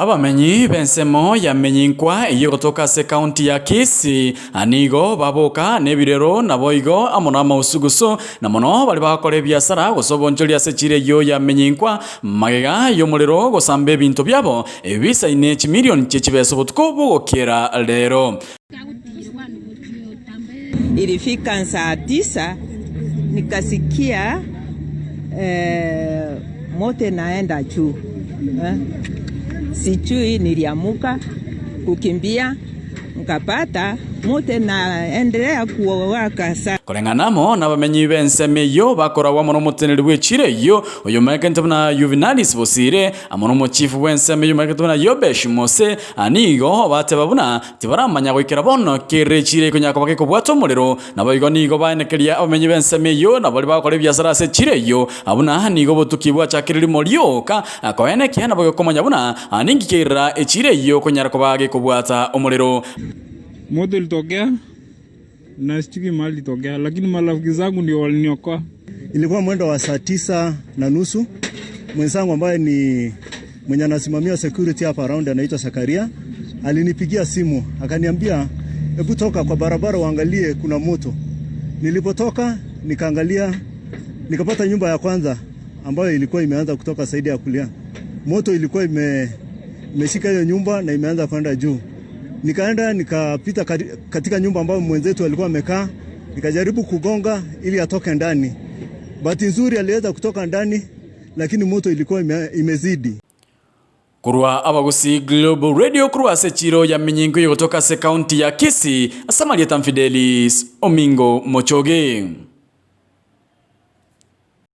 Abamenyi b'ensemo ya Menyinkwa eyio egotoka ase ekaunti ya Kisii nigo baboka nebirero naboigo amo namausugusu, na mono baria bagokora ebiasara gose obonchori ase chiira eyio ya Menyinkwa magega y'omorero gosamba ebinto biabo ebisaine chimilion chie chibesa obotuko bogokiera rero. Ilifika saa tisa nikasikia moto inaenda juu sijui niliamuka kukimbia nkapata moto inaendelea kuwaka sana. Koreng'ana amo nabamenyi b'ensemo eyio bakoragwa amo nomoteneneri bw'echiira eyio, oyomerekente buna Yuvinalis Bosire, amo nomochifu bw'ensemo eyio oyomerekente buna Yobesh Mose, nigo bateba buna Tibaramanya goikera bono kera echiira ekonyara koba gekobwata omorero. Naboigo nigo baenekeria abamenyi b'ensemo eyio na baria bagokora ebiasara ase echiira eyio, buna nigo obotuki bwachakire rimo rioka koenekia naboigo komanya buna ninki kera echiira eyio konyara koba gekobwata omorero. Moto ilitokea na sijui mahali ilitokea, lakini marafiki zangu ndio waliniokoa. Ilikuwa mwendo wa saa 9:30. Mwenzangu ambaye ni mwenye anasimamia security hapa around anaitwa Sakaria alinipigia simu akaniambia, hebu toka kwa barabara uangalie kuna moto. Nilipotoka nikaangalia, nikapata nyumba ya kwanza ambayo ilikuwa imeanza kutoka side ya kulia. Moto ilikuwa imeshika hiyo nyumba na imeanza kwenda juu. Nikaenda nikapita katika nyumba ambayo mwenzetu alikuwa amekaa, nikajaribu kugonga ili atoke ndani. Bahati nzuri aliweza kutoka ndani, lakini moto ilikuwa imezidi. Korwa Abagusii Global Radio korwa ase echiro ya Minyingo egotoka ase ekaunti ya Kisii ase amarieta Mfidelis Omingo Mochoge.